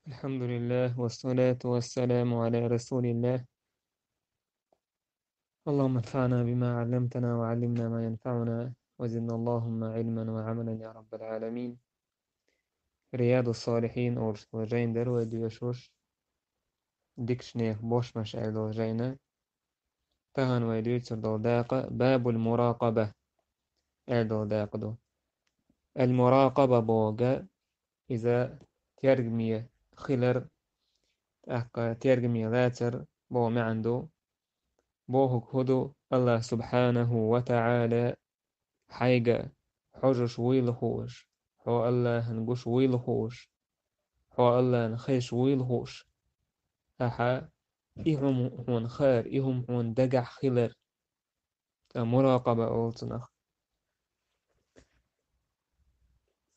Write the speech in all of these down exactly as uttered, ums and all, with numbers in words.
الحمد لله والصلاة والسلام على رسول الله. اللهم انفعنا بما علمتنا وعلمنا ما ينفعنا وزدنا اللهم علما وعملا يا رب العالمين. Риядус-Салихин олуш долу жайна дара вай доьшуш, дикачу нехан бошмаш аьлла долу жайна. Тахана вай дуьйцур долу дакъа Бабул-Муракъаба аьлла долу дакъа ду. Ал-Муракъаба бохург иза тергаме хилар, тӀаккха тергаме лацар боху маьӀна ду. Бохург хӀун ду? АллахӀ субхьанаху ва таӀала хьайга хьожуш вуйла хууш, хьо АллахӀан гуш вуйла хууш, хьо АллахӀан хезаш вуйла хууш, ахьа и хӀума хьуна хаар, и хӀума хьуна дагахь хилар. ТӀаккха муракъаба олу цунах.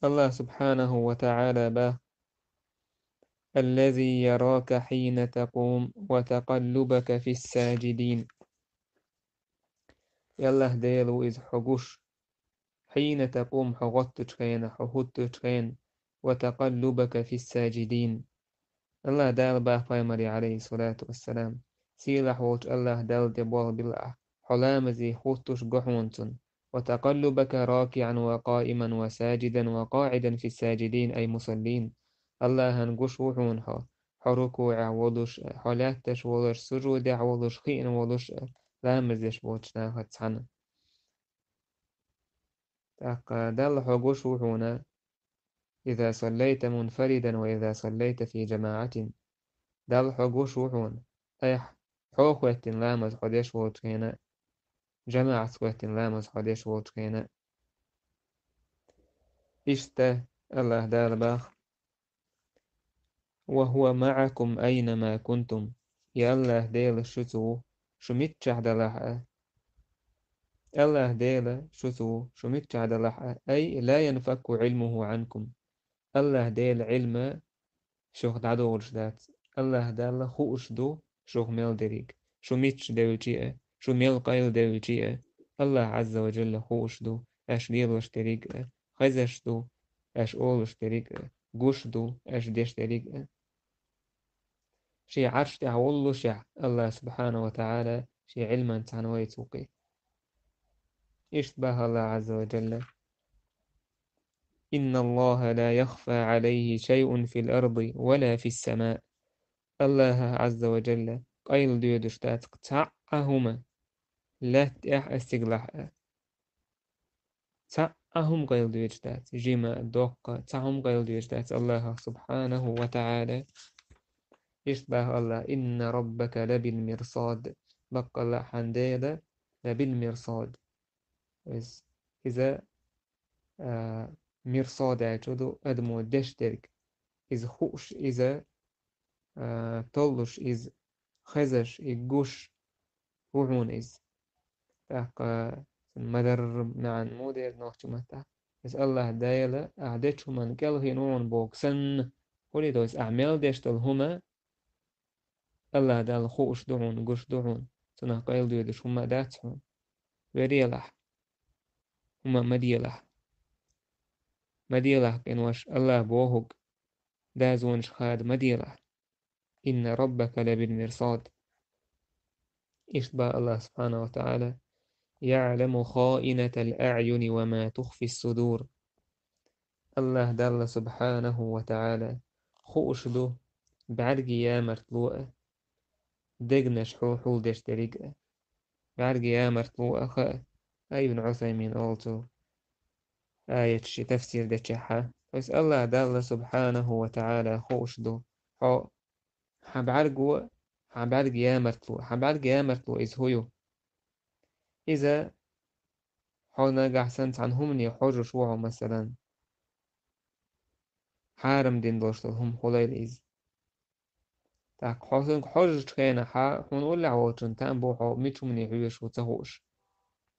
АллахӀ субхьанаху ва таӀала боху: «الذي يراك حين تقوم وتقلبك في الساجدين». И АллахӀ Дела ву иза хьо гуш, хьийна такъум, хьо гӀоттучу хенахь, хьо хӀуттучу хенахь, ва такъаллубака фиссаджидин. АллахӀ Дала боху пайхамаре, Ӏалайхиссалату вассалам, сийлахь волчу АллахӀ Далла тӀе болх билла ахь, хьо ламазе хӀуттуш го хьуна цунна, ва такъаллубака ракиӀан ва къаиман ва саджидан ва къаӀидан фиссаджидин, ай мусаллин. АллахӀан гуш ву хьуна хьо, хьо рукуӀехь волуш а, хьо лаьтташ волуш, сужудехь волуш, хиъна волуш а, ламаз деш болчу нахаца цхьаьна. ТӀаккха Далла хьо гуш ву хьуна, иза саллайта мунфаридан ва иза саллайта фи джамаӀатин. Далла хьо гуш ву хьуна, айхьа хьо хӀоьттина ламаз хьо деш волчу хенахь, жамаӀатца хӀоьттина ламаз хьо деш волчу хенахь. Иштта АллахӀ Дала боху: «Ва хӀува маӀакум айна ма кунтум». И АллахӀ Дела шуца ву, шу миччахь далахь а. АллахӀ Дела шуца ву, шу миччахь далахь а. Ай ла янфакку Ӏилмуху Ӏанкум. АллахӀ Дела Ӏилма шух дӀадолуш дац. АллахӀ Далла хууш ду шух мел дерриг, шу мичча девлчи а, шу мел къайладевлчи а, АллахӀ Ӏазза ва Джалла хууш ду аша лелош дерриг а, хезаш ду аша олуш дерриг а, гуш ду аша деш дерриг а. Шен Ӏарш тӀехь воллушехь, АллахӀ субхьанаху ва таӀала шен Ӏилман цхьаьна вайца ву кхин. Иштта боху АллахӀ Ӏазза ва Джалла: «Инна АллахӀа ла яхфа Ӏалайхи шайъун фил арди ва ла фис самаъ». АллахӀа Ӏазза ва Джалла къайладоьдуш дац цхьа а хӀума, лаьтта тӀехь а, стигалахь а. Цхьа а хӀума къайладоьдуш дац, жима а, доккха а, цхьа хӀума къайладоьдуш дац АллахӀах субхьанаху ва таӀала. Иштта боху АллахӀа: «Инна раббака лабил мирсад». Баккъалла хьан Дела лабил мирсад. Иза, иза, а, мирсад аьлча ду адамо деш дерг. Иза хууш, иза, а, толлуш, иза хезаш, и гуш ву хьуна иза. ТӀаккха цуьнан ма-дарра маьӀна муха деза нохчийн маттахь? Иза АллахӀ Дела ахь дечу хӀуманна кӀелхина ву хьуна боху санна, хӀунда аьлча ахь мел деш долу хӀума АллахӀ Далла хууш ду хьуна, гуш ду хьуна, цунах къайладоьдуш хӀума а дац хьуна. Вер елахь, хӀума а ма делахь. Ма делахь, къиношка, АллахӀа бохург дозанаш хада ма делахь. «Инна раббака лабил мирсад». Иштта боху АллахӀа субхьанаху ва таӀала: «ЯӀламу хаинатал аӀюни ва ма тухфис судур». АллахӀ Далла субхьанаху ва таӀала хууш ду бӀаьргийн ямартло а, дегнаш хьул-, хьулдеш дерриг а. БӀаьргийн ямартло а хаьа, ай Ибн Ӏусаймин олу цу аяташ шен тафсир дечохь. Иза АллахӀ Далла субхьанаху ва таӀала хууш ду хьо, хьан бӀаьрго а, хьан бӀаьргийн ямартло а. Хьан бӀаьргийн ямартло иза хӀун ю? Иза хьо нагахь санна цхьана хӀумане хьожуш ву хьо, масалан, хьарам дина долуш долу хӀума хуьлийла иза. ТӀаккха хьо цуьнга хьожучу хенахь, хьуна уллехь волчунна там бу хьо мича хӀумане хьоьжуш ву ца хууш.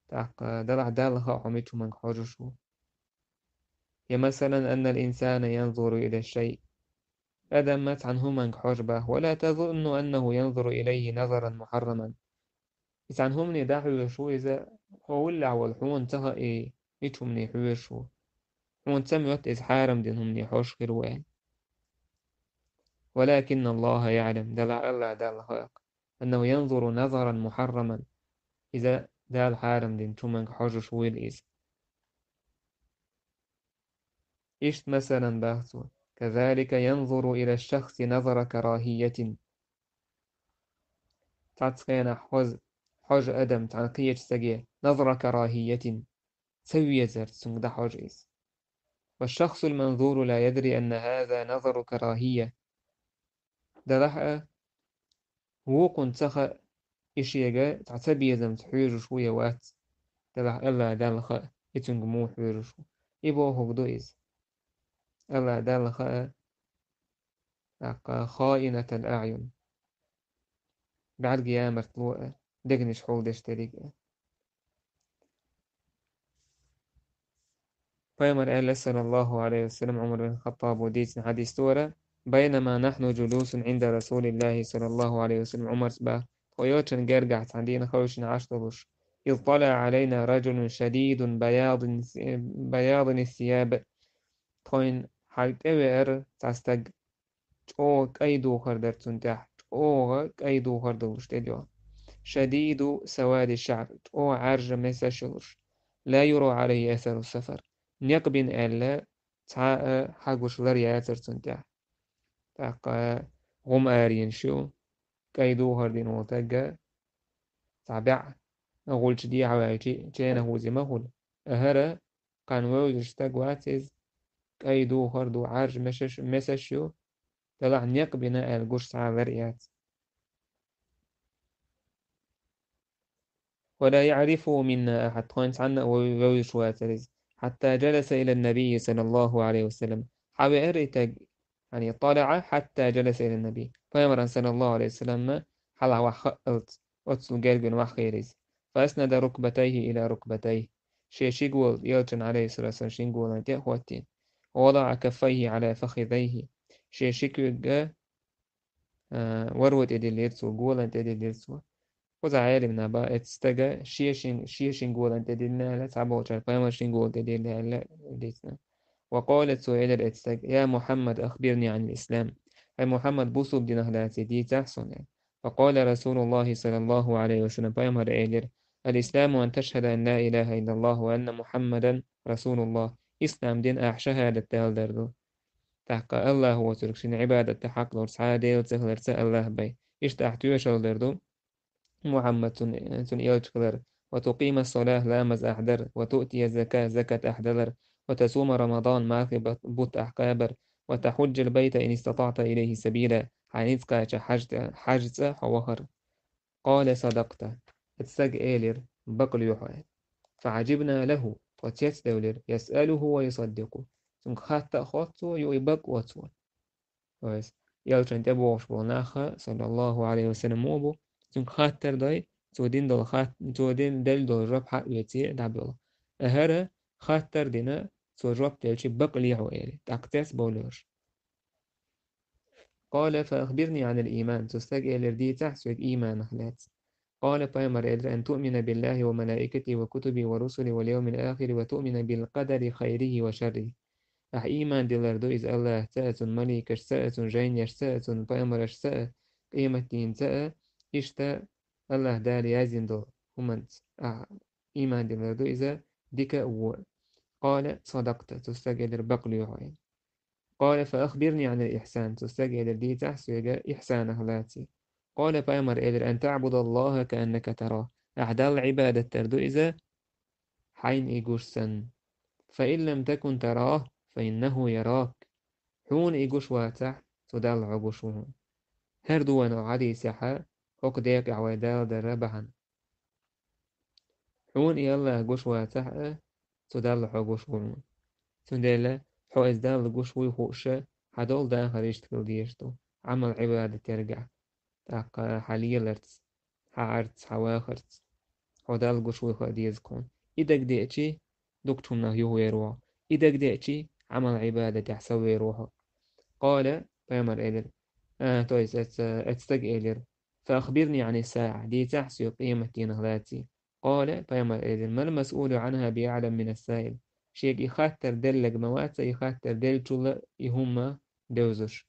ТӀаккха делахь Далла хаьа хьо мича хӀуманга хьожуш ву. Я масалан: «Аннал инсана янзуру ила шай». Адам цхьана хӀуманга хьожу боху: «Ва ла тазунну аннаху янзуру илайхи назаран мухьарраман». И цхьана хӀумане дӀахьоьжуш ву иза, хьо уллехь волу хьуна ца хаьа и мича хӀумане хьоьжуш ву. Хьуна ца моьтту иза хьарам дина хӀумане хьожуш хир ву аьлла. ولكن الله يعلم, делахь АллахӀ Далла хаьа, أنه ينظر نظرا محرما, иза Дала хьарам динчу хӀуманга хьожуш вуйла иза. Иштта масалан бах цо: كذلك ينظر إلى الشخص نظر كراهية. Цхьацца хенахь хьожа, хьожа адам цхьана кхечу стаге نظر كراهية, ца везарца цуьнга дӀахьожа иза. والشخص المنظور لا يدري أن هذا نظر كراهية. Делахь а, вукхунна ца хаьа, и шега цхьа цабезамца хьоьжуш ву я вац. Делахь АллахӀ Далла хаьа, и цуьнга муха хьоьжуш ву. И бохург ду иза. АллахӀ Далла хаьа, тӀаккха خائنة الأعين. БӀаьрга ямартло а, дегнаш хьулдеш дерриг а. Пайхамара аьлла, саллаллаху Ӏалайхи ва саллам, Ӏумар бин Хаттаба дийцина хьадис тӀера: بينما نحن جلوس عند رسول الله صلى الله عليه وسلم, Ӏумарс бах, тхо йочун гергахь цхьана дийнахь хевшина Ӏаш долуш, إذ طلع علينا رجل شديد بياض، بياض الثياب. Тхойн хьалха тӀевеара цхьа стаг, чӀогӀа кӀай духар дара цунна тӀехь, чӀогӀа кӀай духар долуш тӀедоьгӀна. شديد سواد الشعر, чӀогӀа Ӏаьржа месаш йолуш. لا يرى عليه أثر السفر. Некъ бина аьлла, цхьа а хьагуш лар яцара цунна тӀехь. ТӀаккха гӀум аренаш ю, кӀай духар дина волу тагга, цхьа бӀе гӀулча дехьаваьлчи, ченах вузе ма хуьлу. ХӀара кхана вевзаш стаг вац иза, кӀай духар ду, Ӏаьржа месаш, месаш ю, делахь некъ бина аьлла гуш цхьа а лар яц. ولا يعرفه منا أحد, тхойн цхьанна а вев-, вевзаш вацара иза. حتى جلس إلى النبي صلى الله عليه وسلم. Хьавеара и таг, يعني طلع حتى جلس إلى النبي. Пайхамаран, саллаллаху Ӏалайхи ва саллам, хьалха ваха хаалц, оццул гергана ваха хиира иза. فأسند ركبتيه إلى ركبتيه. Шен ши гола, элчан, Ӏалайхи салату ва салам, шин голан тӀе а хӀоттийна. ووضع كفيه على فخذيه. Шен ши куьг а, а, варо тӀе диллира цо, голан тӀе диллира цо. Кхузахь Ӏелимна бах, эцу стага шен шин, шен шин голан тӀе диллина аьлла, цхьаболчара пайхамаран шин голан тӀе диллина аьлла дийцина. وقال, цо элира эцу стага: يا محمد أخبرني عن الإسلام. Хьай Мухьаммад, бусулба динах лаьцна дийцахь суна. فقال رسول الله صلى الله عليه وسلم, пайхамара элира: الإسلام أن تشهد أن لا إله إلا الله وأن محمدا رسول الله. Ислам дин ахь шахӀадат далар ду. ТӀаккха АллахӀ воцург шена Ӏибадат дан хьакъ лур цхьа а Дела ца хилар, цхьа а АллахӀ бен. Иштта ахь тоьшалла дар ду, Мухьаммад цун, цун элча хилар. وتقيم الصلاة, ламаз ахь дар. وتؤتي الزكاة, закат ахь далар. وتصوم رمضان, мархи бат-, бутт ахь кхабар. وتحج البيت إن استطعت إليه سبيلا, хьайна ницкъ кхаьчча хьаж-, хьажцӀа хьо вахар. قال: صدقت. Эцу стага элира: «Бакъ лоьху», — аьлла. فعجبنا له, тхо цецдевлира, يسأله ويصدقه. Цуьнга хатта а хотту цо, юха и бакъ а лоцу цо. То есть, элчанна тӀебогӀуш болу нах, саллаллаху Ӏалайхи ва саллам, муха бу, цуьнга хаттар дой, цо дина долу хат-, цо дин-, делла долу жоп хьаоьций дӀабоьлху. ХӀара хаттар дина, цо жоп делчи, бакъ лоьху элира, тӀаккха цецбовлура уьш. قال: فأخبرني عن الإيمان. Цу стага элира: «Дийцахь соьга ийманах лаьцна». قال, пайхамара элира: «أن تؤمن بالله وملائكته وكتبه ورسله واليوم الآخر وتؤمن بالقدر خيره وشره». Ахь ийман дилар ду иза АллахӀца а, цуьнан маликашца а, цуьнан жайнашца а, цуьнан пайхамарашца а, къематдийнца а, иштта АллахӀ Дала яздина долу хӀуманца. Ахь ийман дилар ду иза дика а, вон а. قال: صدقت. Цу стага элира: «Бакъ лоьху хьо». قال: فأخبرني عن الإحسان. Цу стага элира: «Дийцахь соьга ихьсанах лаьцна». قال, пайхамара элира: «أن تعبد الله كأنك تراه». Ахь Далла Ӏибадат дар ду иза, хьайна и гуш санна. «فإن لم تكن تراه فإنه يراك». Хьуна и гуш вацахь, цу Далла хьо гуш ву хьуна. ХӀара ду вайн хьадисехь хӀокху декъехь вай Дала дарра бахьана. Хьуна и АллахӀ гуш вацахь а, цу Далла хьо гуш ву хьуна. Цундела хьо иза Далла гуш вуй хууш, хьан долу дахар иштта хила дезаш ду, Ӏамал-Ӏибадат яргахь, тӀаккха хьан леларца, хьан Ӏарца, хьан вахарца. Хьо Далла гуш вуй хаа деза кхунна. И дагадеачи, дукхачу хӀуманах юхавер ву хьо. И дагадеачи, Ӏамал-Ӏибадатехь совер ву хьо. قال, пайхамара элира, а, то есть, эцу, эцу стага элира: «فأخبرني عن الساعة», дийцахь соьга къематдийнах лаьцна. قال, пайхамара элира: «ما المسؤول عنها بأعلم من السائل». Шега и хаттар деллаг ма вац, и хаттар деллачул и хӀума девзаш.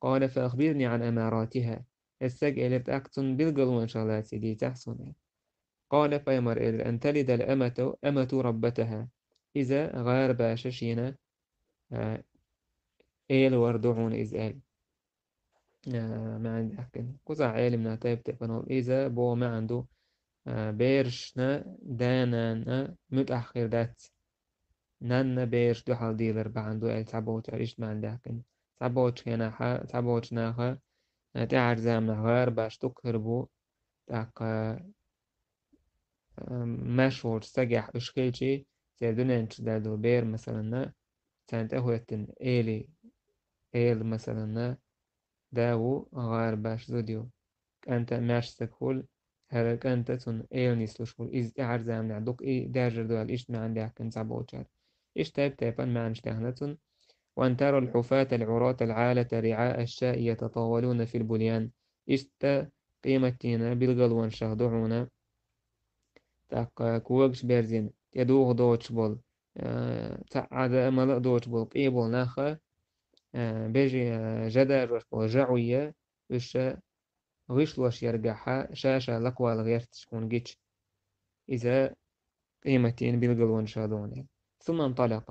قال: فأخبرني عن أماراتها. Эсаг элира тӀаккха цунна билгалонаш лаций дийцахь суна. قال, пайхамар элира: أن تلد الأمة، أمة ربتها. Иза гӀарабаша шена, а, эла вар ду хьуна иза аьлла. А, маьӀна даьккхина. Кхузахь Ӏеламнаха тайп-тайпана хьул. Иза бо маьӀна ду, а, берашна да-нана муьтӀахь хир дац. Нанна бераш дуьхьал дийлар бахьана ду аьлла цхьаболчара иштта маьӀна даьккхина. Цхьаболчу хенахьа, цхьаболчу наха, а, тӀаьхьарчу заманахь гӀарабаш дукха хир бу, тӀаккха, а, маьрша волчу стагехь уьш хилчий, церан дуьнен чу даьлла долу бер, масалана, царна тӀехӀоьттина эли, эла, масалана, да ву, гӀарабаш зуда ю. КӀанта маьрша стаг хуьлу, хӀара кӀанта цунна эла нислуш хуьлу. Иза тӀаьхьарчу заманахь дукха и даьржар ду аьлла иштта маьӀна даьккхина цхьаболчара. Иштта тайп-тайпана маьӀнаш даьхна цунна. وأن ترى الحفاة العراة العالة رعاء الشاء يتطاولون في البنيان. Иштта къематдийнан билгалонашах ду хьуна, тӀаккха когаш берзина, тӀедугӀу доцуш болу, а, цхьа а дан а, мала а доцуш болу къе болу нах, а, бежи, а, жа даржош болу жаӀуй, уьш гӀишлош яргахьа, ша-ша лакхавала гӀерташ хьуна гича. Иза къематдийнан билгалонашах ду хьуна. ثم انطلق.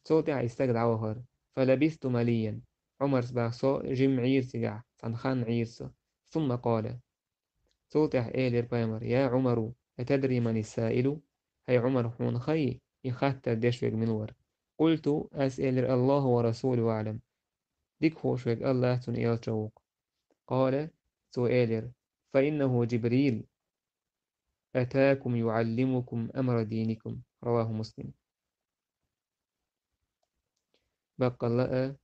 Цул тӀаьхьа и стаг дӀавахара. فلبثت مليا. Ӏумарс боху, со жимма Ӏийра цигахь, цхьана ханна Ӏийра со. ثم قال. Цул тӀаьхьа элира пайхамар: يا عمر، أتدري من السائل؟ ХӀай Ӏумар, хьуна хаьий, и хаттар деш верг мила вара? قلت, ас элира: الله ورسوله أعلم. Дика хууш верг АллахӀ, цуьнан элча ву-кх. قال, цо элира: فإنه جبريل أتاكم يعلمكم أمر دينكم. رواه مسلم. Баккъалла а,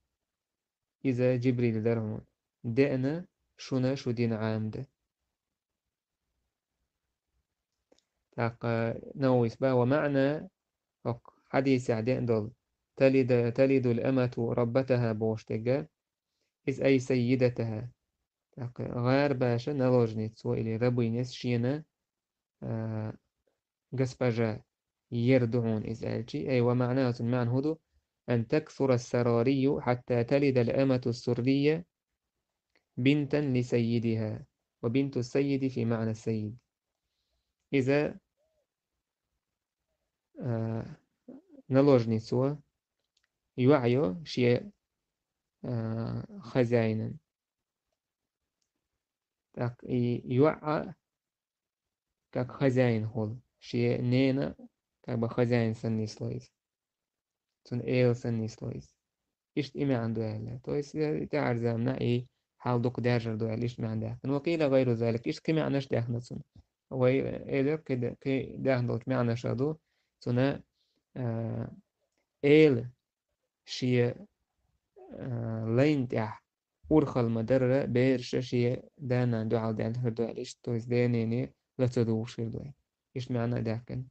иза Жибрил дара хьуна, деана шуна шу дин Ӏамадан. ТӀаккха Нававис боху: ومعنى, хӀокху хьадисехь деана долу, تلد، تلد الأمة ربتها бохуш дерг, иза أي سيدتها. ТӀаккха гӀарабаша наложница или рабынес шена, а, госпожа ер ду хьуна иза аьлчи. أي ومعناه, цуьнан маьӀна хӀун ду: أن تكثر السراري حتى تلد الأمة السرية بنتا لسيدها، وبنت السيد في معنى السيد. Иза, а, наложницо йоӀ йо шен, а, хозяинан. Так, и йоӀ а как хозяин хуьлу. Шен нена как бы хозяин санна нисло иза. Цуьнан эла санна нисло иза. Иштта и маьӀна ду аьлла. То есть, э, тӀаьхьарчу заманахь и хьал дукха даьржар ду аьлла, иштта маьӀна даьккхина. وقيل غير ذلك, иштта кхин маьӀнаш даьхна цунна. Вай элира кхин де-, кхин даьхна долчу маьӀнаша ду, цуьнан, э, эла шен, э, лайна тӀехь урхалла ма-дарра, бераша шен да-нана дуьхьал даьлла хир ду аьлла иштта, то есть ден-ненан ла ца дугӀуш хир ду аьлла. Иштта маьӀна а даьккхина.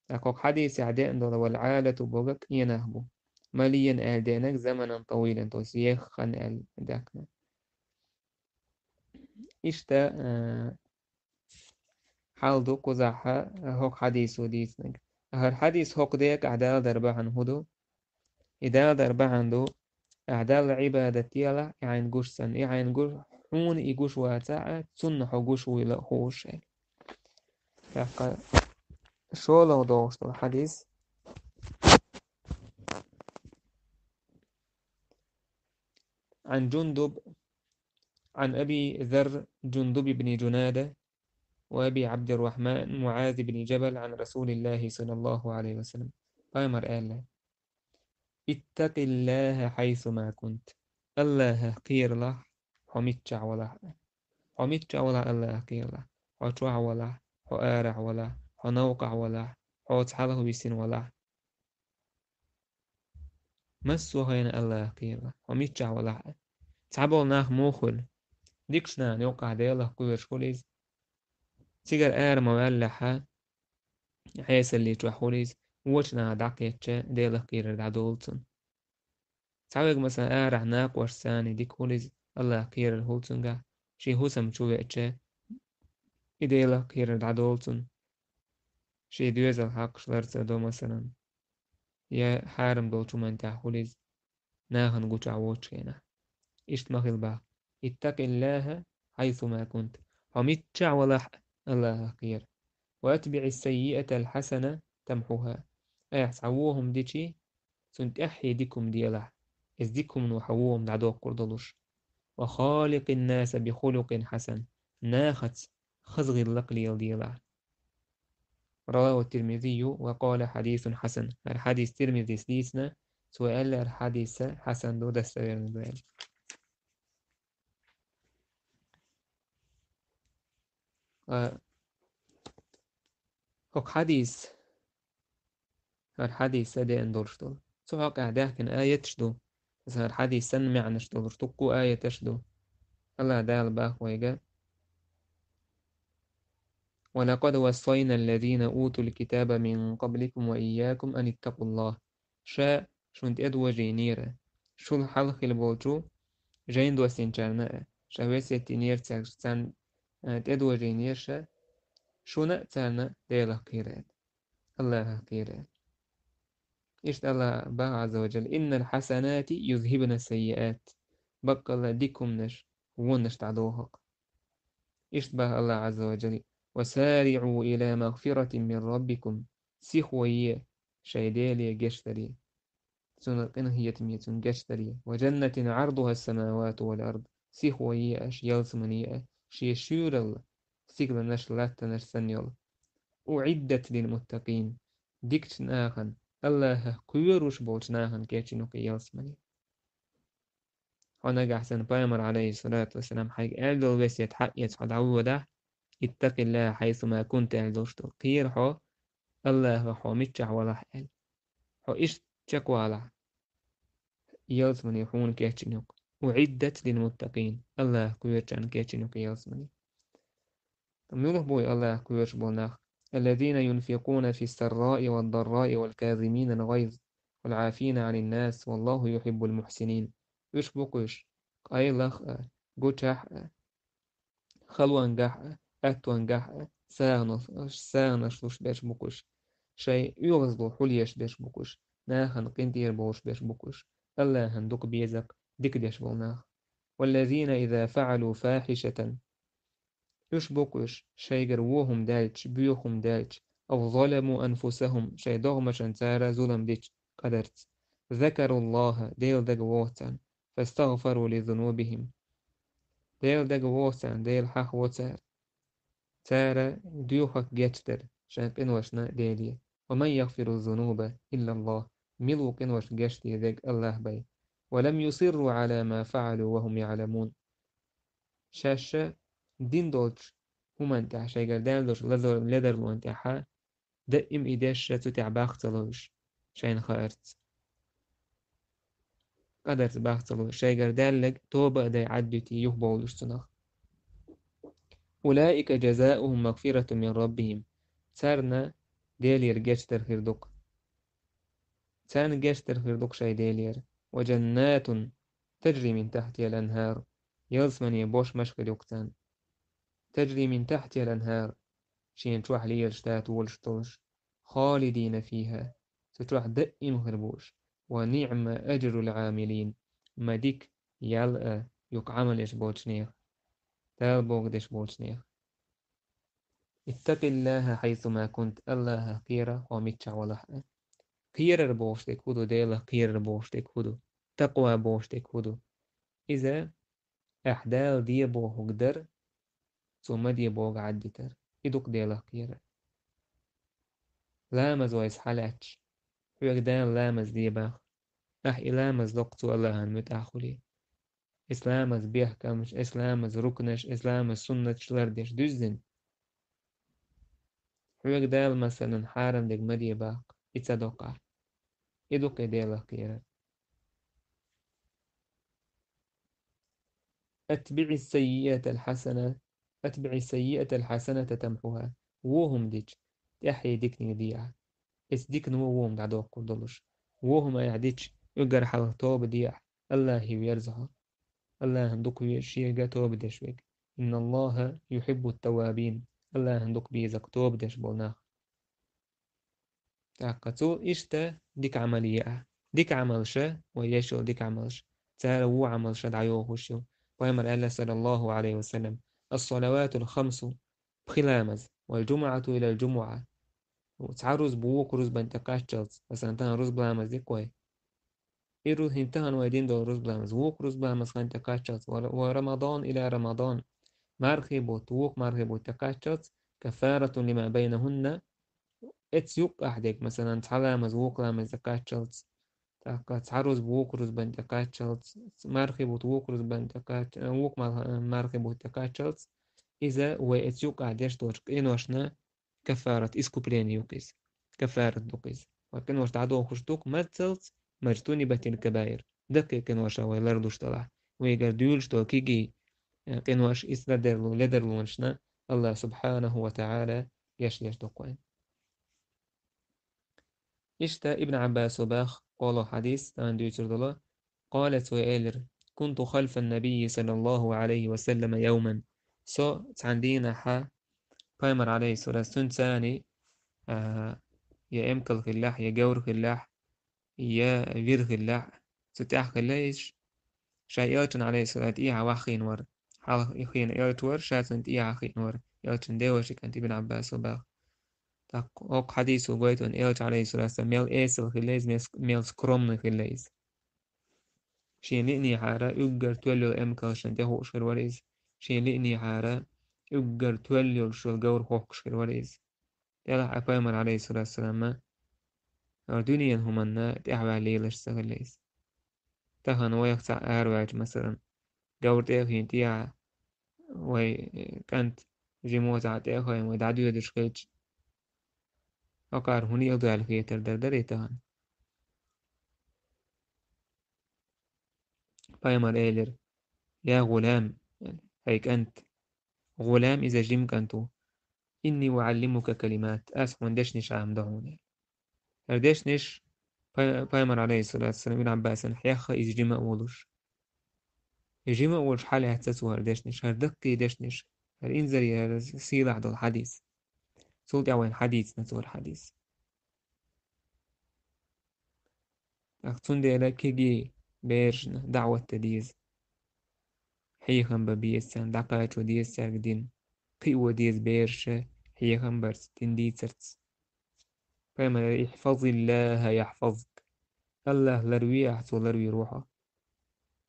ТӀаккха хӀокху хьадисехь деана долу والعالة бохург къен нах бу. مليا аьлла деанарг زمنا طويلا, то есть еха хан аьлла даьккхина. Иштта, а, хьал ду кхузахь хӀокху хьадисо дийцинарг. ХӀара хьадис хӀокху декъехь даладар бахьана хӀун ду? И даладар бахьана ду, ахь Далла Ӏибадат делахь, и хьайна гуш санна, и хьайна гуш, хьуна и гуш вацахь а, цунна хьо гуш вуйла а хууш аьлла. ТӀаккха шолгӀа догӀуш долу хьадис. عن جندب، عن أبي ذر جندب بن جنادة، وأبي عبد الرحمن معاذ بن جبل عن رسول الله صلى الله عليه وسلم. Пайхамар аьлла: اتق الله حيثما كنت. АллахӀах кхералахь, хьо миччахь валахь а. Хьо миччахь валахь, АллахӀах кхералахь. Хьо чохь валахь, хьо арахь валахь, хьо новкъахь валахь, хьо цхьалха висина валахь. Массо а хенахь АллахӀах кхералахь, хьо миччахь валахь а. Цхьаболу нах муха хуьлу? Дикачу нахана юккъахь Делах кхоьруш хуьлу иза. Цигара ара ма ваьллехь а, хьесалли чохь хуьлу иза, вочу наха дӀакхетча, Делах кхерар дӀадолу цунна. Цхьаверг, масалан, арахь накъошца дика хуьлу иза, АллахӀах кхерар хуьлу цуьнгахь, шен хӀусам чу веача, и Делах кхерар дӀадолу цунна. Шен доьзал хьакхаш лар ца до, масалан, я хьарам долчу хӀуманна тӀехь хуьлу иза, нахана гучахь воцучу хенахь. иштта ма хила боху: «Иттакъиллаха хьайсума кунт». Хьо миччахь валахь а, Аллахах кхера. «Ва атбиӀис-саййиатал хьасана тамхьуха». Айхьа цхьа вон хӀума дичи, цунна тӀаьххье дика хӀума делахь, иза дика хӀумано хьан вон хӀума дӀадоккхур долуш. «Ва халикъин-наса би хулукъин хьасан». Нахаца хаза гӀиллакх леладелахь. «Раваху Тирмизийю ва къала хьадисун хьасан». ХӀара хьадис Тирмизис дийцина, цо аьлла, хӀара хьадис хьасан ду, достоверный ду аьлла. А, хӀокху хьадис, хӀара хьадис а деана долуш долу. Цу хьокъехь даьхкина аяташ ду. Иза хӀара хьадис санна маьӀнаш долуш дуккха а аяташ ду. Аллах Дала боху вайга: «Ва лакъад вассайна аллазина утул китаба мин къабликум ва ийякум ан иттакъуллах». Ша шуна тӀедожийнера, шул хьалха хилла болчу жайн доссинчарна а, ша весет динера цаьрга, царна, а, тӀедожийнера ша, шуна а царна Делах кхера аьлла, Аллахах кхера аьлла. Иштта Аллах боху Ӏазза ва Джалла: «Иннал хьасанати юзхибна саййиат». Баккъалла дика хӀуманаш вонаш дӀадоху-кх. Иштта боху Аллах Ӏазза ва Джалла: «Ва сариӀу ила магфиратин мин раббикум». Сихо е шайн Деле гечдаре. Цунна къинхетаме, цунна гечдаре. «Ва джаннатин Ӏардухас-самавату вал ард». Сихо е аша ялсамане а, шен шуьйралла стигланаш, латтанаш санна йолу. «УӀиддат лил муттакъин». Дикачу нахана, Аллахах кхоьруш болчу нахана кечйина ю-кх и ялсамане. Хьо нагахь санна Пайхамар, алейхиссалату вассалам, хьайга аьлла долу весет хьаэца хьо дӀаводахь: «Иттакъиллаха хьайсума кунта», аьлла долуш ду. Кхера хьо Аллахах, хьо миччахь валахь аьлла. Хьо иштта чекхвалахь, ялсамане хьуна кечйина ю-кх. «УӀиддат лил муттакъин». Аллахах кхоьручарна кечйина ю-кх ялсамане. Муьлха бу Аллахах кхоьруш болу нах? «Аллазина юнфикъуна фис-сарраи вад-дарраи вал казиминал гӀайз вал Ӏафина Ӏанин-нас, валлаху юхиббул мухьсинин». Уьш бу-кх уьш, къайлах а, гучахь а, халонгахь а, аьттонгахь а сагӀанаш, сагӀанаш луш берш бу-кх уьш. Шайн оьгӀазло хьулъеш берш бу-кх уьш, нахана къинтӀера болуш берш бу-кх уьш, Аллахьан дукха беза-кх дика деш болу нах. «Валлазина иза фаӀалу фахьишатан». Уьш бу-кх уьш, шайгара вон хӀума даьлча, боьха хӀума даьлча, «ав заламу анфусахум», шайн догӀмашна цара зулам дича къадарца, «закаруллаха», Дела дага вогӀу царна, «фастагфару ли зунубихим». Дела дага вогӀу царна, Дела хьахаво цара. Цара доьхург гечдар шайн къиношна Деле. «Ва ман ягфиру зунуба иллаллах». Мила ву къиношна гечдезарг? Аллах бай. «Ва лам юсирру Ӏала ма фаӀалу ва хум яӀламун». Шаьш дина долчу хӀуманна тӀехь, шайгара даьлла долчу лазар-, ледарлонна тӀехь даим и деш, ша цу тӀехь бах ца ло уьш, шайна хаарца. Къадарца бах ца ло уьш, шайгара даьлларг тоба а дай Ӏад дуьтий юхабовлуш цунах. «Улаика жазаухум магфирату мин раббихим». Царна Делера гечдар хир ду-кх. Царна гечдар хир ду-кх шайн Делера. «Ва джаннатун таджри мин тахтихал анхар». Ялсамане бошмаш хир ю-кх царна. «Таджри мин тахтихал анхар». Шена чохь лелаш датолаш долуш. «Халидина фиха». Цу чохь даим хир бу уьш. «Ва ниъма аджрул Ӏамилин». Ма дика ял а ю-кх Ӏамал еш болчу нехан, Дала бохург деш болчу нехан. «Иттакъиллаха хьайсума кунт», Аллахах кхера хьо миччахь валахь а. Кхерар бохуш дерг хӀун ду, Делах кхерар бохуш дерг хӀун ду, такъва бохуш дерг хӀун ду? Иза ахь Дала де бохург дар, Цо ма де бохург Ӏад дитар. И ду-кх Делах кхерар. Ламаз вайца хьалаьтташ, хьоьга Дала ламаз де боху. Ахь и ламаз до-кх цо Аллахьан муьтӀахь хуьлий. Иза ламаз бехкамаш, иза ламаз рукнаш, иза ламаз суннаташ лардеш дуьззина. Хьоьга Дала, масалан, хьарам дерг ма де боху, и ца до-кх ахь. И ду-кх и Делах кхерар. «АтбиӀис-саййиатал хьасана, атбиӀис-саййиатал хьасаната тамхьуха». Вон хӀума дича, тӀаьххье диканиг де ахь. Иза дикано вон хӀума дӀадоккхур долуш. Вон хӀума айхьа дича, уггар хьалха тоба де ахь, Аллахье верза хьо. Аллахьан дукха веза шега тоба деш верг. «Инналлаха юхиббут-таввабин». Аллахьан дукха беза-кх тоба деш болу нах. ТӀаккха цо иштта дика Ӏамал е ахь. Дика Ӏамалша, вай еш йолу дика Ӏамалш, цара вон Ӏамал ша дӀайохуш ю. Пайхамара аьлла, саллаллаху Ӏалайхи ва саллам: «Ас-салаватул хамсу», пхи ламаз, «вал джумуӀату илал джумуӀа». Цхьа рузба вукху рузбана тӀекхаччалц, масалан, тахана рузба ламаз дика вай. И ру-, хӀинца тахана вай дина долу рузба ламаз, вукху рузба ламаз хан тӀекхаччалц, ва, ва Рамадан иля Рамадан. Мархий бутт, вукху мархий бутт тӀекхаччалц, каффаратун лима байнахунна, эцу юккъехь дерг, масалан, цхьа ламаз вукху ламаз тӀекхаччалц, тӀаккха цхьа рузба вукху рузбана тӀекхаччалц, мархий бутт вукху рузбана тӀекхач-, вукху мал-, мархий бутт тӀекхаччалц, иза вай эцу юккъехь деш долчу къиношна каффарат, искупление ю-кх иза. Каффарат ду-кх иза. Вай къинош дӀадохуш ду-кх мацалц, маджтунибатил кабаир. Даккхий къиноша вай ларлуш делахь, вайгара дуьйлуш долу кегий, э, къинош, иза ледарло-, ледарлонашна Аллах субхьанаху ва тагӀала гечдеш ду-кх вайна. Иштта Ибн Ӏаббасо баха кхоло хьадис, тахана дуьйцур долу, къала, цо элира: «Кунту халфан набийи саллаллаху Ӏалайхи ва саллама явман». Со цхьана дийнахьа Пайхамар, Ӏалайхиссалату, цуьнца цхьаьна, а, я эмкал хиллехь, я говр хиллехь, я вир хиллехь, цу тӀехь хилла иза. Ша элчанна, Ӏалайхиссалату, тӀехьа ваха хиъна вара. Хьалха и хиъна элча вара, ша цунна тӀехьа хиъна вара. Элчанна деваша кӀант Ибн Ӏаббасо баха. ТӀаккха хӀокху хьадисо гойту вайна элча, Ӏалайхиссалату, мел эсала хилла иза, мел, мел скромный хилла иза. Шен лиънехьара уггар тоьлла йолу эмкалшна тӀехууш хир вара иза. Шен лиънехьара уггар тоьлла йолуш йолу говр хохкуш хир вара иза. Делахь а Пайхамар, Ӏалайхиссалату вассалама, дуьненан хӀуманна тӀаьхьаваьлла лелаш ца хилла иза. Тахана вайх цхьаъ араваьлча, масалан, говр тӀе а хиъна тӀехьа, вай кӀант жима цхьаъ тӀе а хиъна, вай дӀадоьдуш хилча, хӀокхара хӀун юкъадоьлла хетар дара дарий тахана? Пайхамар элира: «Я гӀулам», хӀай кӀант, гӀулам иза жима кӀант ву, «инни уӀаллимука калимат», ас хьуна дешнаш Ӏамадо хьуна. ХӀара дешнаш пай-, Пайхамар, Ӏалайхиссалату вассалам, Ибн Ӏаббасана хьехна иза жима а волуш. И жима а волуш хьалаьцна цо хӀара дешнаш, хӀара даккхий дешнаш, хӀара инзаре, хӀара сийлахь долу хьадис. Цул тӀаьхьа вайна хьадийцина цо хӀара хьадис. ТӀаккха цундела кегий берашна даӀват дан деза. Хьехам бан беза царна, дӀакхачо деза цаьрга дин. Кхио деза бераша хьехам барца, дин дийцарца. Пайхамар: «Ихьфазиллаха яхьфазк». Аллах ларве ахь, цо ларвийр ву хьо.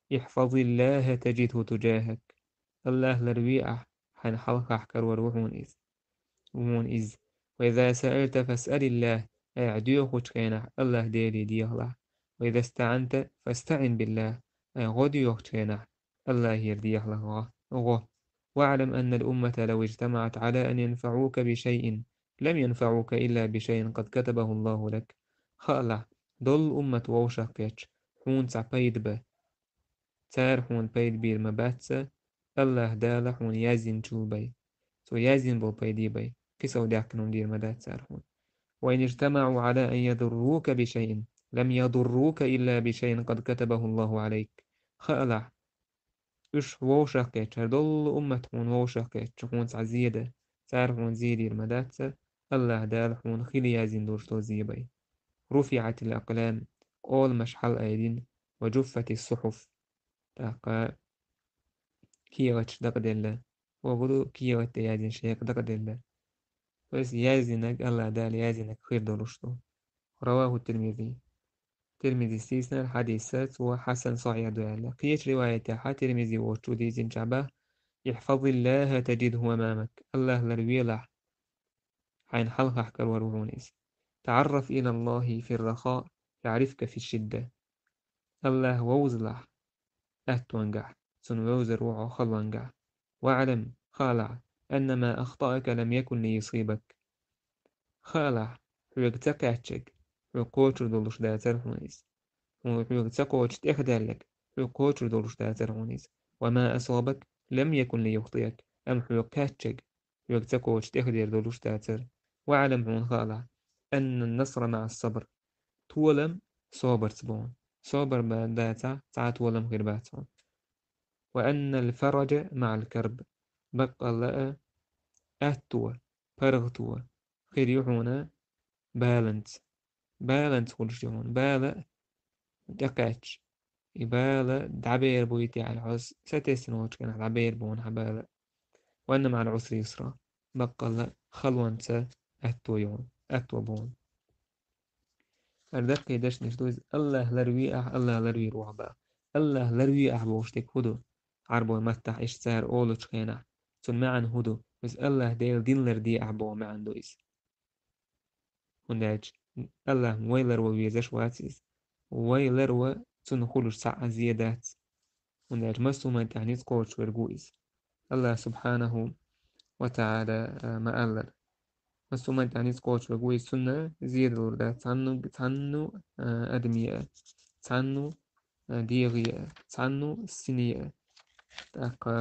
«Ихьфазиллаха таджидху туджахак». Аллах ларве ахь, хьайна хьалхахь карор ву хьуна иза. Ву хьуна иза. «Ва иза саъалта фасъалиллах», айхьа доьхучу хенахь Аллах Деле дехалахь. «Ва иза стаӀанта фастаӀин биллах», айхьа гӀо доьхучу хенахь Аллахера дехалахь гӀо, гӀо. «ВаӀлам аннал уммата лав ижтамаӀат Ӏала ан янфаӀука бишайъин, лам янфаӀука илла бишайъин къад катабахуллаху лак». Хаалахь, долу уммат вовшах кхетча, хьуна цхьа пайда бан, цара хьуна пайда бийр ма бац, Аллах Дала хьуна яздинчул бен. Цо яздина болу пайде бен. Кхин сов даьхкина хӀума дийр ма дац цара хьуна. «Ва ин ижтамаӀу Ӏала ан ядуррука бишайъин, лам ядуррука илла бишайъин къад катабахуллаху Ӏалайк». Хаалахь, уьш вовшах кхетча, хӀара долу уммат хьуна вовшах кхетча, хьуна цхьа зе дан, цара хьуна зе дийр ма дац, Аллах Дала хьуна хила яздина долуш долу зе бен. «РуфиӀатил акълам», къоламаш хьалаайдина, «ва джуффатис сухьуф». ТӀаккха кехаташ дакъаделла. Вогур ду кехат тӀе яздина шайх дакъаделла. То есть яздинарг, Аллах Дала яздинарг хир долуш ду. Раваху Тирмизи. Тирмизис дийцинарг хьадис ду, цо хьасан сахьихь ду аьлла. Кхечу риваятехь Тирмизи воцучо дийцинчохь боху: «Ихьфазиллаха таджидху амамак». Аллах ларвелахь, хьайна хьалхахь карор ву хьуна иза. «ТаӀарраф илаллахи фир-рахаъ, яӀрифка фиш-шидда». Аллах вовзалахь, аттонгахь, цунна вевзар ву хьо халонгахь. «ВаӀлам», хаалахь, «анна ма ахтаъака лам якун лиюсибак». Хаалахь, хьоьга ца кхаьчнарг, хьоьга кхочур долуш дацара хьуна иза. Хьо-, хьоьга ца кхочуш тӀехдаьлларг, хьоьга кхочур долуш дацара хьуна иза. «Ва ма асабак лам якун лиюхтиак», амма хьоьга кхаьчнарг, хьоьга ца кхочуш тӀехдер долуш дацара. «ВаӀлам», хьуна хаалахь, «анна ан-насра маӀас-сабр». Толам собарца бу хьуна. Собар бан дацахь, цхьа а толам хир бац хьуна. «Ва аннал фараджа маӀал карб». Баккъалла а, аьтто, паргӀато хир ю хьуна баланца. Баланца хуьлуш ю хьуна. Бала тӀекхаьчча, и бала дӀабер буй те аьлла хьо сатесна волчу хенахь дӀабер бу хьуна хьан бала. وأن مع العسر يسرا. Баккъалла халонца аьтто ю хьуна, аьтто бу хьуна. ХӀара даккхий дешнаш ду иза: АллахӀ ларве ахь, АллахӀ ларвийр ву хьо боху. АллахӀ ларве ахь бохуш дерг хӀун ду? Ӏарбойн маттахь иштта цара олучу хенахь, цуьнан маьӀна хӀун ду? Иза АллахӀ Делан дин ларде ахь боху маьӀна ду иза. ХӀунда аьлча АллахӀ вай ларван везаш вац иза. Вай ларван цунна хуьлуш цхьа а зен дац. ХӀунда аьлча массо а хӀуманна тӀехь ницкъ кхочуш верг ву иза. АллахӀ субхьанаху ва таӀала, а, ма-аллара. Массо а хӀуманна тӀехь ницкъ кхочуш верг ву иза, цунна зен далур дац цхьанну, цхьанну, а, адамийн а, цхьанну, а, дегӀан а, цхьанну синийн а. ТӀаккха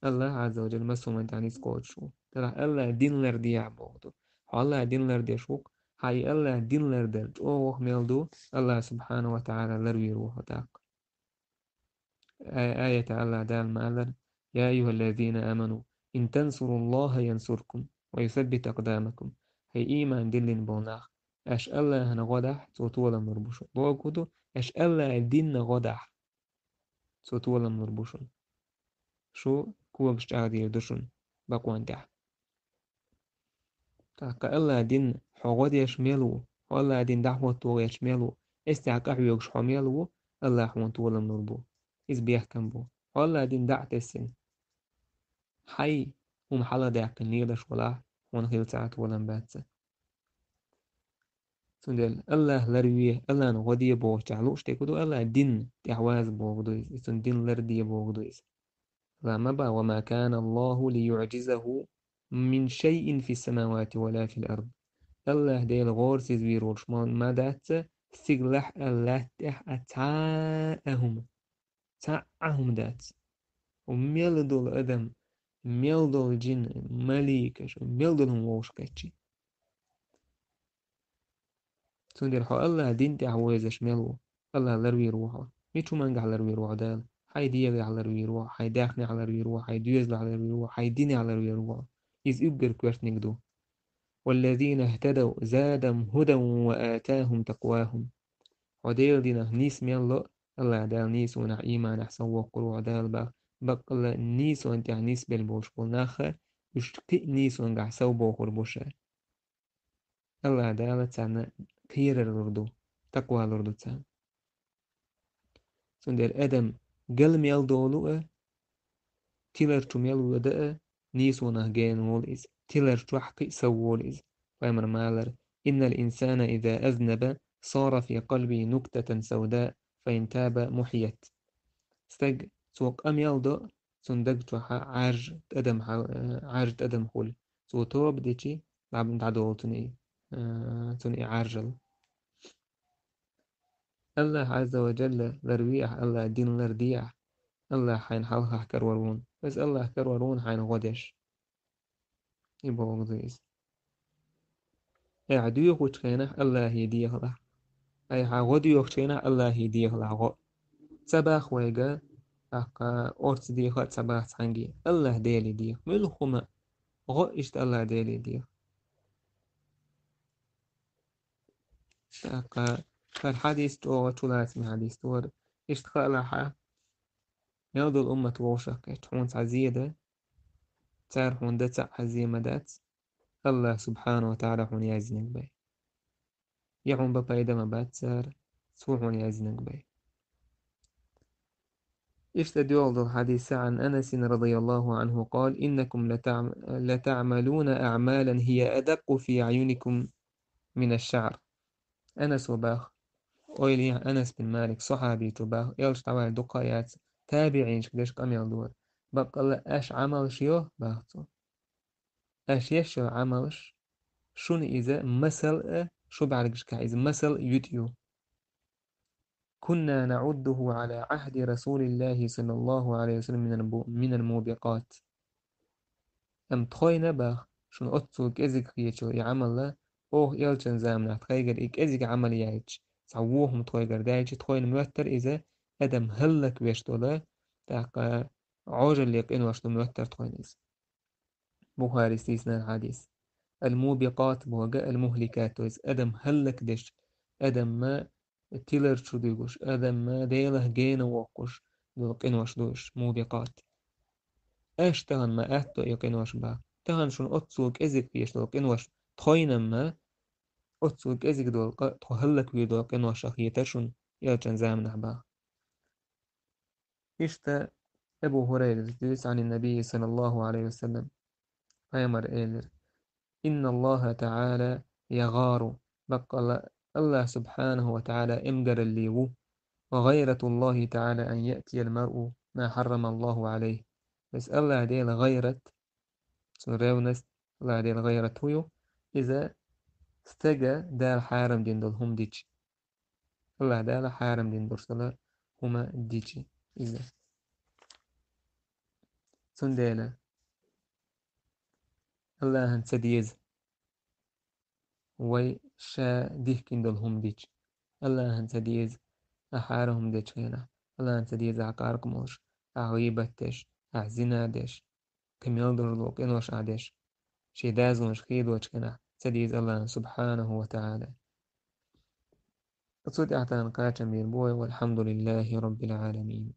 АллахӀ Ӏазза ва Джалла массо а хӀуманна тӀехь ницкъ кхочуш ву. ТӀаккха АллахӀ дин ларде ахь боху ду. Хьо АллахӀ дин ларде, хьо и АллахӀ дин лардар чӀогӀа мел ду, АллахӀ субхьанаху ва таӀала ларвийр ву хьо тӀаккха. Ай-, аята АллахӀ Дала ма-аллара: يا أيها الذين آمنوا إن تنصروا الله ينصركم ويثبت أقدامكم. ХӀай ийман диллина болу нах, аша АллахӀана гӀо дахь, цо толам лур бу шуна. Бохург ду, аша АллахӀан динна гӀо дахь, цо толам лур бу шуна. Шу когаш чӀагӀдийр ду шуна бакъонна тӀехь. ТӀаккха АллахӀан динна хьо гӀо деш мел ву, хьо АллахӀан дин дӀахӀотто гӀерташ мел ву, эццехь къахьоьгуш хьо мел ву, АллахӀ хьуна толам лур бу. Иза бехкам бу. Хьо АллахӀан дин дӀа а тесна, хьайн хӀума хьалхадаьккхина лелаш валахь, хьуна хила цхьа а толам бац. Цундела АллахӀ ларве, АллахӀана гӀо де бохучохь лууш дерг хӀун ду, АллахӀан дин тӀехь ваза бохург ду иза, и цуьнан дин ларде бохург ду иза. АллахӀ ма боху: وما كان الله ليعجزه من شيء في السماوات ولا في الأرض. АллахӀ Дела гӀорасиз вийр волуш ма, ма дац, стигалахь а, лаьтта тӀехь а цхьа а хӀума. Цхьа а хӀума дац. Мел долу адам, мел долу джин, маликаш, мел долу хӀума вовшахкхетча. Цундела хьо АллахӀан дин тӀехь везаш мел ву, АллахӀ ларвийр ву хьо. Мича хӀумангахь ларвийр ву хьо Дала? Хьайн дегӀехь ларвийр ву хьо, хьайн даьхнехь ларвийр ву хьо, хьайн доьзалехь ларвийр ву хьо, хьайн динехь ларвийр ву хьо. Иза уггар коьртаниг ду. والذين اهتدوا زادهم هدى وآتاهم تقواهم. Хьо Делан динах нийса мел ло, АллахӀ Дала нийсонах, ийманах сов воккхур ву хьо Дала боху. Баккъалла нийсонна тӀехь нисбелла болуш болу нах а, уьш кхин а нийсонгахь сов бохур бу ша. АллахӀ Дала царна кхерар лур ду, такъва лур ду царна. Цундела адам гал мел долу а, тилар чу мел воьду а, нийсонах гена волу иза, тилар чохь кхин а сов волу иза. Пайхамар ма-аллара: إن الإنسان إذا أذنب صار في قلبه نكتة سوداء فإن تاب محيت. Стаг, цо къа мел до, цуьнан даг чохь Ӏаьржа тӀадам хьал-, э, Ӏаьржа тӀадам хуьлу. Цо тоба дичи, дӀа-, дӀадолу цуьнан и, э, цуьнан и Ӏаьржал. АллахӀ Ӏазза ва Джалла ларве ахь, АллахӀан дин ларде ахь, АллахӀ хьайна хьалхахь карор ву хьуна. Иза АллахӀ карор ву хьуна хьайна гӀо деш. И бохург ду иза. Айхьа доьхучу хенахь АллахӀе дехалахь. Айхьа гӀо доьхучу хенахь АллахӀе дехалахь гӀо. Ца боху вайга, тӀаккха орца деха а ца боху цхьаьнгге. АллахӀ Деле деха. Муьлхха хӀума гӀо иштта АллахӀ Деле деха. ТӀаккха хӀара хьадис чӀогӀа чулацаме хьадис ду хӀара. Иштта хаалахь, мел долу уммат вовшахкхетча, хьуна цхьа зен дан, цара хьуна дан цхьа а зен ма дац, АллахӀа субхьанаху ва таӀала хьуна яздинарг бен. Я хьуна бан пайда ма бац цара, цо хьуна яздинарг бен. Иштта доьлху долу хьадис: عن أنس رضي الله عنه قال: إنكم لتعم-، لتعملون أعمالا هي أدق في أعينكم من الشعر. Анасо боху, ойла е, Анас бин Малик, сахьабичо боху, элча дӀаваьлла дукха а яц, табиӀинашка деш къамел ду хӀара. Баккъалла аша Ӏамалш йо, боху цо. Аша еш йолу Ӏамалш, шуна иза масал а, шун бӀаьргашкахь иза масал а юьтӀа ю. كنا نعده على عهد رسول الله صلى الله عليه وسلم من الب-، من الموبقات. Амма тхойна боху, шуна оццул кӀезиг хеташ йолу и Ӏамал, оха элчан заманахь тхайгара и кӀезиг Ӏамал яьлча, цхьа вон хӀума тхойгара даьлча, тхойна моьттура иза адам хӀаллаквеш долу, тӀаккха Ӏожалле къинош ду моьттура тхойна иза. Бухарис дийцинарг хьадис. Ал-мубикъат бохург ал-мухликат, то есть адам хӀаллакдеш, адамна тилар чу дуьгуш, адамма Делах гена воккхуш долу къинош ду уьш, мубикъат. Аш тахана ма аьтто и къинош бах. Тахана шуна оццул кӀезиг хеташ долу къинош тхойнамма, оццул кӀезиг долу къа-, тхо хӀаллаквийр долу къиношах хетар шуна элчан заманахь бах. Иштта Абу Хурайрас дуьйцу, Ӏанин Набий, саллаллаху Ӏалайхи ва саллам, пайхамар элира: «Инна Аллаха таӀала ягӀару», баккъалла, Аллах субхьанаху ва таӀала эмгаралле ву, «ва гӀайратуллахи таӀала ан яътиял маръу ма хьаррамаллаху Ӏалайхи». Бес Аллах Дела гӀайрат, цуьнан ревность, Аллах Дела гӀайрат хӀун ю? Иза стага Дала хьарам дина долу хӀума дича. Аллах Дала хьарам дина долуш долу хӀума дича иза. Цундела Аллахьан ца деза вай ша дихкина долу хӀума дича. Аллахьан ца деза ахь хьарам хӀума дечу хенахь. Аллахьан ца деза ахь къаркъа молуш, ахь гӀийбат деш, ахь зина деш, кхин мел долу къинош ахь деш, шен дазонаш хедочу хенахь, ца деза Аллахьан субхьанаху ва таӀала. Оцу тӀехь тахана кхачам бийр бу вай, валхьамдулиллахи роббил Ӏаламин.